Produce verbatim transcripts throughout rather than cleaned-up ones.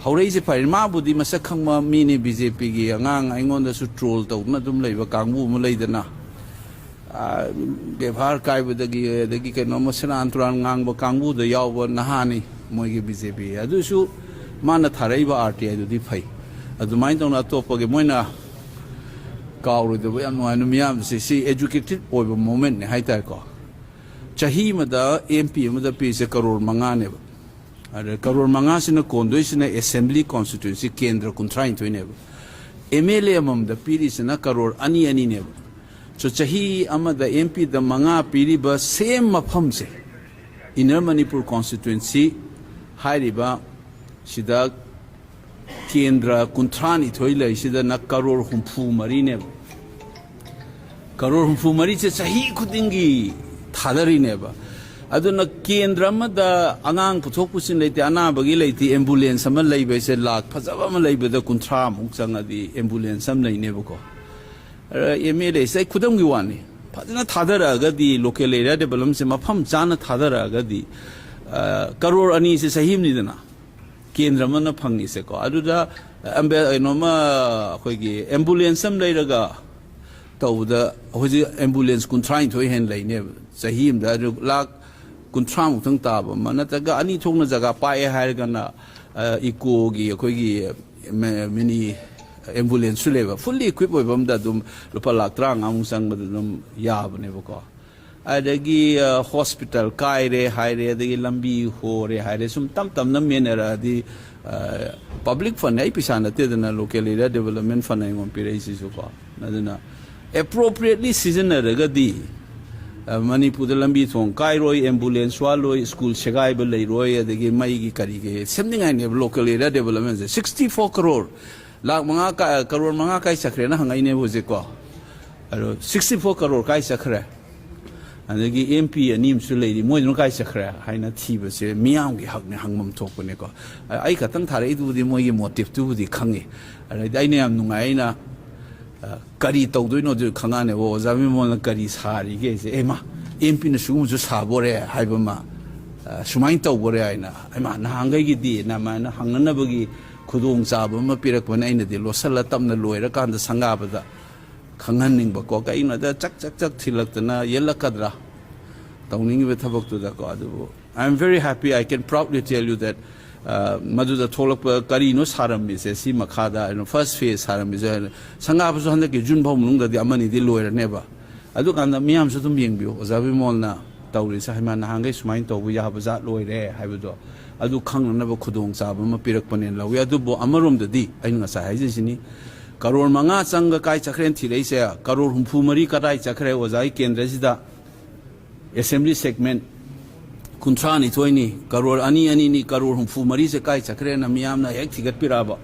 ꯍꯧꯔꯛꯏꯁꯦ ꯐꯔꯦ꯫ ꯃꯥꯕꯨꯗꯤ ꯃꯁꯛ ꯈꯪꯕ ꯃꯤꯅꯤ, ꯕꯤ ꯖꯦ ꯄꯤꯒꯤ ꯑꯉꯥꯡ ꯑꯩꯉꯣꯟꯗꯁꯨ ꯇ꯭ꯔꯣꯜ ꯇꯧꯗꯨꯅ ꯑꯗꯨꯝ ꯂꯩꯕ ꯀꯥꯡꯕꯨ ꯑꯃ ꯂꯩꯗꯅ, ꯑ, ꯕꯦꯕꯥꯔ ꯀꯥꯏꯕꯗꯒꯤ, ꯑꯗꯒꯤ ꯀꯩꯅꯣꯝꯃ ꯁꯦꯔꯥꯟ ꯇꯨꯔꯥꯟ ꯉꯥꯡꯕ ꯀꯥꯡꯕꯨꯗ ꯌꯥꯎꯕ ꯅꯍꯥꯅꯤ ꯃꯣꯏꯒꯤ ꯕꯤ ꯖꯦ ꯄꯤ꯫ ꯑꯗꯨꯁꯨ ꯃꯥꯅ ꯊꯥꯔꯛꯏꯕ ꯑꯥꯔ ꯇꯤ ꯑꯥꯏꯗꯨꯗꯤ ꯐꯩ꯫ ꯑꯗꯨꯃꯥꯏꯅ ꯇꯧꯅ ꯑꯇꯣꯞꯄꯒꯤ ꯃꯣꯏꯅ ꯀꯥꯎꯔꯣꯏꯗꯕ ꯌꯥꯝ ꯅꯨꯡꯉꯥꯏꯅ ꯃꯤꯌꯥꯝꯁꯦ ꯁꯤ ꯑꯦꯖꯨꯀꯦꯇꯦꯠ ꯑꯣꯏꯕ ꯃꯣꯃꯦꯟꯠꯅꯦ ꯍꯥꯏꯇꯥꯔꯦꯀꯣ꯫ ꯆꯍꯤ ꯑꯃꯗ ꯑꯦꯝ ꯄꯤ ꯑꯃꯗ ꯄꯤꯔꯤꯁꯦ ꯀꯔꯣꯔ ꯃꯉꯥꯅꯦꯕ꯫ ꯑꯗ ꯀꯔꯣꯔ ꯃꯉꯥꯁꯤꯅ ꯀꯣꯟꯗꯣꯏꯁꯤꯅ ꯑꯦꯁꯦꯝꯕ꯭ꯂꯤ ꯀꯣꯟꯁꯇꯤꯇ꯭ꯋꯦꯟꯁꯤ ꯀꯦꯟꯗ꯭ꯔ ꯀꯨꯟꯊ꯭ꯔꯥꯅꯤꯊꯣꯏꯅꯦꯕ꯫ ꯑꯦꯝ ꯑꯦꯜ ꯑꯦ ꯑꯃꯃꯝꯗ ꯄꯤꯔꯤꯁꯤꯅ ꯀꯔꯣꯔ ꯑꯅꯤ ꯑꯅꯤꯅꯦꯕ꯫ ꯁꯣ ꯆꯍꯤ ꯑꯃꯗ ꯑꯦꯝ ꯄꯤꯗ ꯃꯉꯥ ꯄꯤꯔꯤꯕ ꯁꯦꯝ ꯃꯐꯝꯁꯦ, ꯏꯟꯅꯔ ꯃꯅꯤꯄꯨꯔ ꯀꯣꯟꯁꯇꯤꯇ꯭ꯋꯦꯟꯁꯤ ꯍꯥꯏꯔꯤꯕ ꯁꯤꯗ ꯀꯦꯟꯗ꯭ꯔ ꯀꯨꯟꯊ꯭ꯔꯥꯅꯤꯊꯣꯏ ꯂꯩꯁꯤꯗꯅ ꯀꯔꯣꯔ ꯍꯨꯝꯐꯨ ꯃꯔꯤꯅꯦꯕ꯫ ꯀꯔꯣꯔ ꯍꯨꯝꯐꯨ ꯃꯔꯤꯁꯦ ꯆꯍꯤ ꯈꯨꯗꯤꯡꯒꯤ ꯊꯥꯗꯔꯤꯅꯦꯕ꯫ ꯑꯗꯨꯅ ꯀꯦꯟꯗ꯭ꯔ ꯑꯃꯗ ꯑꯉꯥꯡ ꯄꯨꯊꯣꯛ ꯄꯨꯁꯤꯟ ꯂꯩꯇꯦ, ꯑꯅꯥꯕꯒꯤ ꯂꯩꯇꯦ, ꯑꯦꯝꯕꯨꯂꯦꯟꯁ ꯑꯃ ꯂꯩꯕ ꯍꯥꯏꯁꯦ, ꯂꯥꯛ ꯐꯖꯕ ꯑꯃ ꯂꯩꯕꯗ ꯀꯨꯟꯊ꯭ꯔꯥꯃꯨꯛ ꯆꯪꯉꯗꯤ ꯑꯦꯝꯕꯨꯂꯦꯟꯁ ꯑꯃ ꯂꯩꯅꯦꯕꯀꯣ꯫ ꯑꯦꯝ ꯑꯦꯜ ꯑꯦꯁꯦ ꯑꯩ ꯈꯨꯗꯝꯒꯤ ꯋꯥꯅꯤ, ꯐꯖꯅ ꯊꯥꯗꯔꯛꯑꯒꯗꯤ, ꯂꯣꯀꯦꯜ ꯑꯦꯔꯤꯌꯥ ꯗꯦꯕꯂꯞꯃꯦꯟꯁꯦ ꯃꯐꯝ ꯆꯥꯅ ꯊꯥꯗꯔꯛꯑꯒꯗꯤ, ꯑ, ꯀꯔꯣꯔ ꯑꯅꯤꯁꯦ ꯆꯍꯤ ꯑꯃꯅꯤꯗꯅ ꯀꯦꯟꯗ꯭ꯔ ꯑꯃꯅ ꯐꯪꯉꯤꯁꯦꯀꯣ꯫ ꯑꯗꯨꯗ ꯑꯦꯝꯕꯦ-, ꯀꯩꯅꯣꯃ, ꯑꯩꯈꯣꯏꯒꯤ ꯑꯦꯝꯕꯨꯂꯦꯟꯁ ꯑꯃ ꯂꯩꯔꯒ ꯇꯧꯕꯗ ꯍꯧꯖꯤꯛ ꯑꯦꯝꯕꯨꯂꯦꯟꯁ ꯀꯨꯟꯊ꯭ꯔꯥꯅꯤꯊꯣꯏ ꯍꯦꯟꯅ ꯂꯩꯅꯦꯕ ꯆꯍꯤ ꯑꯃꯗ꯫ ꯑꯗꯨ ꯂꯥꯛ ꯀꯨꯟꯊ꯭ꯔꯥꯃꯨꯛꯇꯪ ꯇꯥꯕ ꯑꯃ, ꯅꯠꯇ꯭ꯔꯒ ꯑꯅꯤ ꯊꯣꯛꯅ ꯖꯒꯥ ꯄꯥꯛꯑꯦ ꯍꯥꯏꯔꯒꯅ, ꯑ, ꯏꯀꯣꯒꯤ ꯑꯩꯈꯣꯏꯒꯤ ꯃꯦ-, ꯃꯤꯅꯤ ꯑꯦꯝꯕꯨꯂꯦꯟꯁꯁꯨ ꯂꯩꯕ, ꯐꯨꯜꯂꯤ ꯏꯀ꯭ꯋꯤꯞ ꯑꯣꯏꯕ ꯑꯃꯗ ꯑꯗꯨꯝ ꯂꯨꯄꯥ ꯂꯥꯛ ꯇꯔꯥꯃꯉꯥꯃꯨꯛ ꯆꯪꯕꯗ ꯑꯗꯨꯝ ꯌꯥꯕꯅꯦꯕꯀꯣ꯫ ꯑꯗꯒꯤ, ꯑ, ꯍꯣꯁꯄꯤꯇꯥꯜ ꯀꯥꯏꯔꯦ ꯍꯥꯏꯔꯦ, ꯑꯗꯒꯤ ꯂꯝꯕꯤ ꯍꯣꯔꯦ ꯍꯥꯏꯔꯦ, ꯁꯨꯝ ꯇꯞ ꯇꯞꯅ ꯃꯦꯟꯅꯔꯛꯑꯗꯤ, ꯑ, ꯄꯕ꯭ꯂꯤꯛ ꯐꯟ, ꯑꯩ ꯄꯩꯁꯥ ꯅꯠꯇꯦꯗꯅ, ꯂꯣꯀꯦꯜ ꯑꯦꯔꯤꯌꯥ ꯗꯦꯕꯂꯞꯃꯦꯟ ꯐꯟ ꯑꯩꯉꯣꯟꯗ ꯄꯤꯔꯛꯏꯁꯤꯁꯨꯀꯣ꯫ ꯑꯗꯨꯅ ꯑꯦꯄ꯭ꯔꯣꯄ꯭ꯔꯤꯌꯦꯠꯂꯤ ꯁꯤꯖꯤꯟꯅꯔꯒꯗꯤ, ꯑ, ꯃꯅꯤꯄꯨꯔꯗ ꯂꯝꯕꯤ ꯊꯣꯡ ꯀꯥꯏꯔꯣꯏ, ꯑꯦꯝꯕꯨꯂꯦꯟꯁ ꯋꯥꯠꯂꯣꯏ, ꯁ꯭ꯀꯨꯜ ꯁꯦꯒꯥꯏꯕ ꯂꯩꯔꯣꯏ, ꯑꯗꯒꯤ ꯃꯩꯒꯤ ꯀꯔꯤꯒꯤ ꯁꯦꯝꯅꯤꯡꯉꯥꯏꯅꯦꯕ ꯂꯣꯀꯦꯜ ꯑꯦꯔꯤꯌꯥ ꯗꯦꯕꯂꯞꯃꯦꯟꯁꯦ꯫ ꯁꯤꯛꯁꯇꯤ ꯐꯣꯔ ꯀꯔꯣꯔ, ꯂꯥꯛ ꯃꯉꯥ ꯀꯥꯏ-, ꯀꯔꯣꯔ ꯃꯉꯥ ꯀꯥꯏ ꯆꯠꯈ꯭ꯔꯦꯅ ꯍꯪꯉꯛꯏꯅꯦꯕ ꯍꯧꯖꯤꯛꯀꯣ꯫ ꯑꯗꯣ ꯁꯤꯛꯁꯇꯤ ꯐꯣꯔ ꯀꯔꯣꯔ ꯀꯥꯏ ꯆꯠꯈ꯭ꯔꯦ? ꯑꯗꯒꯤ ꯑꯦꯝ ꯄꯤ ꯑꯅꯤ ꯑꯃꯁꯨ ꯂꯩꯔꯤ, ꯃꯣꯏꯗꯨꯅ ꯀꯥꯏ ꯆꯠꯈ꯭ꯔꯦ ꯍꯥꯏꯅ ꯊꯤꯕꯁꯦ ꯃꯤꯌꯥꯝꯒꯤ ꯍꯛꯅꯦ, ꯍꯪꯐꯝ ꯊꯣꯛꯄꯅꯦꯀꯣ꯫ ꯑꯩ ꯈꯛꯇꯪ ꯊꯥꯔꯛꯏꯗꯨꯕꯨꯗꯤ ꯃꯣꯏꯒꯤ ꯃꯣꯇꯤꯞꯇꯨꯕꯨꯗꯤ ꯈꯪꯉꯤ꯫ ꯑꯗꯩꯗꯤ ꯑꯩꯅ ꯌꯥꯝ ꯅꯨꯡꯉꯥꯏ, ꯑꯩꯅ, ꯑ, ꯀꯔꯤ ꯇꯧꯗꯣꯏꯅꯣ ꯑꯗꯨ ꯈꯪꯉꯛꯑꯅꯦꯕ, ꯑꯣꯖꯥ ꯕꯤꯃꯣꯜꯅ ꯀꯔꯤ ꯁꯥꯔꯤꯒꯦ ꯍꯥꯏꯁꯦ꯫ ꯑꯦ ꯃꯥ, ꯑꯦꯝ ꯄꯤꯅ ꯁꯤꯒꯨꯝꯕꯁꯨ ꯁꯥꯕꯣꯔꯦ ꯍꯥꯏꯕ ꯑꯃ꯫ ꯑ, ꯁꯨꯃꯥꯏꯅ ꯇꯧꯕꯔꯦ ꯍꯥꯏꯅ, "ꯑꯩꯃꯥ, ꯅꯍꯥꯟꯈꯩꯒꯤꯗꯤ" ꯅ ꯑꯗꯨꯃꯥꯏꯅ ꯍꯪꯅꯅꯕꯒꯤ ꯈꯨꯗꯣꯡꯆꯥꯕ ꯑꯃ ꯄꯤꯔꯛꯄꯅ, ꯑꯩꯅꯗꯤ ꯂꯣꯠꯁꯤꯜꯂ ꯇꯞꯅ ꯂꯣꯏꯔꯀꯥꯟꯗ ꯁꯪꯒꯥꯕꯗ ꯈꯪꯍꯟꯅꯤꯡꯕꯀꯣ, ꯀꯩꯒꯤꯅꯣꯗ ꯆꯛ ꯆꯛ ꯆꯛ ꯊꯤꯜꯂꯛꯇꯅ ꯌꯦꯜꯂꯛꯀꯗ꯭ꯔꯥ ꯇꯧꯅꯤꯡꯉꯤꯕ ꯊꯕꯛꯇꯨꯗꯀꯣ꯫ ꯑꯗꯨꯕꯨ I am very happy, I can proudly tell you that, ꯑ, ꯃꯗꯨꯗ ꯊꯣꯛꯂꯛꯄ ꯀꯔꯤꯅꯣ ꯁꯥꯔꯝꯃꯤꯁꯦ, ꯁꯤ ꯃꯈꯥꯗ ꯍꯥꯏꯅ first phase ꯁꯥꯔꯝꯃꯤꯁꯦ ꯍꯥꯏꯅ, ꯁꯪꯒꯥꯕꯁꯨ ꯍꯟꯗꯛꯀꯤ ꯖꯨꯟ ꯐꯥꯎ ꯃꯅꯨꯡꯗꯗꯤ ꯑꯃꯅꯤꯗꯤ ꯂꯣꯏꯔꯅꯦꯕ꯫ ꯑꯗꯨꯀꯥꯟꯗ ꯃꯤꯌꯥꯝꯁꯨ ꯑꯗꯨꯝ ꯌꯦꯡꯕꯤꯌꯨ, ꯑꯣꯖꯥ ꯕꯤꯃꯣꯜꯅ ꯇꯧꯔꯤꯁꯦ ꯍꯥꯏꯃ ꯅꯍꯥꯟꯈꯩ ꯁꯨꯃꯥꯏꯅ ꯇꯧꯕ ꯌꯥꯕ ꯖꯥꯠ ꯂꯣꯏꯔꯦ ꯍꯥꯏꯕꯗꯣ, ꯑꯗꯨ ꯈꯪꯅꯅꯕ ꯈꯨꯗꯣꯡꯆꯥꯕ ꯑꯃ ꯄꯤꯔꯛꯄꯅꯦꯅ ꯂꯧꯏ꯫ ꯑꯗꯨꯕꯨ ꯑꯃꯔꯣꯝꯗꯗꯤ ꯑꯩꯅ ꯉꯁꯥꯏ ꯍꯥꯏꯖꯩꯁꯤꯅꯤ, ꯀꯔꯣꯔ ꯃꯉꯥ ꯆꯪꯒ ꯀꯥꯏ ꯆꯠꯈ꯭ꯔꯦꯅ ꯊꯤꯔꯛꯏꯁꯦ, ꯀꯔꯣꯔ ꯍꯨꯝꯐꯨ ꯃꯔꯤ ꯀꯗꯥꯏ ꯆꯠꯈ꯭ꯔꯦ ꯑꯣꯖꯥꯒꯤ ꯀꯦꯟꯗ꯭ꯔꯁꯤꯗ? Assembly segment ꯀꯨꯟꯊ꯭ꯔꯥ ꯅꯤꯊꯣꯏꯅꯤ, ꯀꯔꯣꯔ ꯑꯅꯤ ꯑꯅꯤꯅꯤ, ꯀꯔꯣꯔ ꯍꯨꯝꯐꯨ ꯃꯔꯤꯁꯦ ꯀꯥꯏ ꯆꯠꯈ꯭ꯔꯦꯅ ꯃꯤꯌꯥꯝꯅ ꯍꯦꯛ ꯊꯤꯒꯠꯄꯤꯔꯛꯑꯕ꯫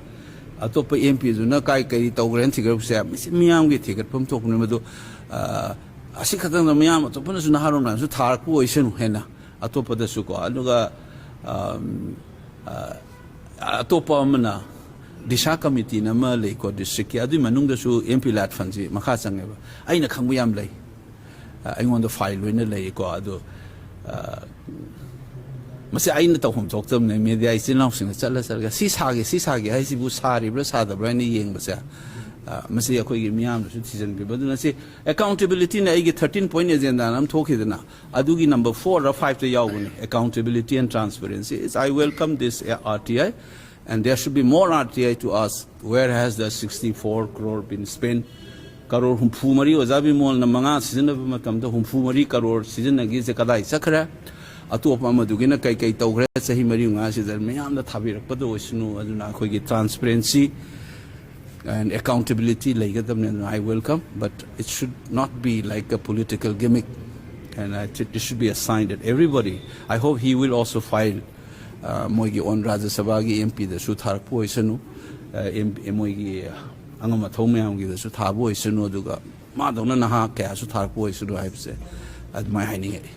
ꯑꯇꯣꯞꯄ ꯑꯦꯝ ꯄꯤꯗꯨꯅ ꯀꯥꯏ ꯀꯔꯤ ꯇꯧꯈ꯭ꯔꯦꯅ ꯊꯤꯒꯠꯄꯁꯦ, ꯃꯁꯤ ꯃꯤꯌꯥꯝꯒꯤ ꯊꯤꯒꯠꯐꯝ ꯊꯣꯛꯄꯅꯤ꯫ ꯃꯗꯨ, ꯑ, ꯑꯁꯤ ꯈꯛꯇꯪꯗ ꯃꯤꯌꯥꯝ ꯑꯇꯣꯞꯄꯅꯁꯨ ꯅꯍꯥꯔꯣꯜꯅꯁꯨ ꯊꯥꯔꯛꯄ ꯑꯣꯏꯁꯅꯨ, ꯍꯦꯟꯅ ꯑꯇꯣꯞꯄꯗꯁꯨꯀꯣ꯫ ꯑꯗꯨꯒ, ꯑꯝ, ꯑ, ꯑꯇꯣꯞꯄ ꯑꯃꯅ ꯗꯤꯁꯥ ꯀꯃꯤꯇꯤꯅ ꯑꯃ ꯂꯩꯀꯣ, ꯗꯤꯁꯇ꯭ꯔꯤꯛꯀꯤ, ꯑꯗꯨꯒꯤ ꯃꯅꯨꯡꯗꯁꯨ ꯑꯦꯝ ꯄꯤ ꯂꯥꯠ ꯐꯟꯁꯤ ꯃꯈꯥ ꯆꯪꯉꯦꯕ, ꯑꯩꯅ ꯈꯪꯕ ꯌꯥꯝ ꯂꯩ꯫ ꯑ, ꯑꯩꯉꯣꯟꯗ ꯐꯥꯏꯜ ꯂꯣꯏꯅ ꯂꯩꯀꯣ꯫ ꯑꯗꯣ, ꯑ, ꯃꯁꯤ ꯑꯩꯅ ꯇꯧꯐꯝ ꯊꯣꯛꯇꯕꯅꯦ꯫ ꯃꯦꯗꯤꯌꯥ ꯏꯆꯤꯜ ꯏꯅꯥꯎꯁꯤꯡꯅ ꯆꯠꯂ ꯆꯠꯂꯒ "ꯁꯤ ꯁꯥꯒꯦ, ꯁꯤ ꯁꯥꯒꯦ" ꯍꯥꯏꯁꯤꯕꯨ ꯁꯥꯔꯤꯕ꯭ꯔꯥ ꯁꯥꯗꯕ꯭ꯔꯥ ꯍꯥꯏꯅ ꯌꯦꯡꯕꯁꯦ, ꯑ, ꯃꯁꯤ ꯑꯩꯈꯣꯏꯒꯤ ꯃꯤꯌꯥꯝꯅꯁꯨ ꯊꯤꯖꯤꯟꯕꯤꯕ꯫ ꯑꯗꯨꯅ ꯁꯤ ꯑꯦꯀꯥꯎꯟꯇꯦꯕꯤꯂꯤꯇꯤꯅ ꯑꯩꯒꯤ thirteen point agenda ꯅ ꯑꯃ ꯊꯣꯛꯈꯤꯗꯅ, ꯑꯗꯨꯒꯤ number four ꯔ five ꯇ ꯌꯥꯎꯕꯅꯤ, "Accountability and transparency." Is, I welcome this R T I, and there should be more R T I to ask, where has the sixty-four crore been spent? Crore ꯍꯨꯝꯐꯨ ꯃꯔꯤ ꯑꯣꯖꯥ ꯕꯤꯃꯣꯜꯅ ꯃꯉꯥ ꯁꯤꯖꯤꯟꯅꯕ ꯃꯇꯝꯗ ꯍꯨꯝꯐꯨ ꯃꯔꯤ ꯀꯔꯣꯔ ꯁꯤꯖꯤꯟꯅꯈꯤꯁꯦ ꯀꯗꯥꯏ ꯆꯠꯈ꯭ꯔꯦ? ꯑꯇꯣꯞꯄ ꯑꯃꯗꯨꯒꯤꯅ ꯀꯩ ꯀꯩ ꯇꯧꯈ꯭ꯔꯦ? ꯆꯍꯤ ꯃꯔꯤ ꯃꯉꯥꯁꯤꯗ ꯃꯌꯥꯝꯅ ꯊꯥꯕꯤꯔꯛꯄꯗ ꯑꯣꯏꯁꯅꯨ꯫ ꯑꯗꯨꯅ ꯑꯩꯈꯣꯏꯒꯤ transparency and accountability ꯂꯩꯒꯗꯕꯅꯤ꯫ ꯑꯗꯨꯅ I welcome, but it should not be like a political gimmick, and I think it should be a sign that everybody, I hope he will also file, ꯑ, ꯃꯣꯏꯒꯤ ꯑꯣꯟ ꯔꯥꯖ꯭ꯌ ꯁꯚꯥꯒꯤ ꯑꯦꯝ ꯄꯤꯗꯁꯨ ꯊꯥꯔꯛꯄ ꯑꯣꯏꯁꯅꯨ, ꯑ, M-, ꯃꯣꯏꯒꯤ ꯑꯉꯝ ꯑꯊꯧ ꯃꯌꯥꯝꯒꯤꯗꯁꯨ ꯊꯥꯕ ꯑꯣꯏꯁꯅꯨ, ꯑꯗꯨꯒ ꯃꯥꯗꯧꯅ ꯅꯍꯥ ꯀꯌꯥꯁꯨ ꯊꯥꯔꯛꯄ ꯑꯣꯏꯁꯅꯨ ꯍꯥꯏꯕꯁꯦ ꯑꯗꯨꯃꯥꯏꯅ ꯍꯥꯏꯅꯤꯡꯉꯛꯏ꯫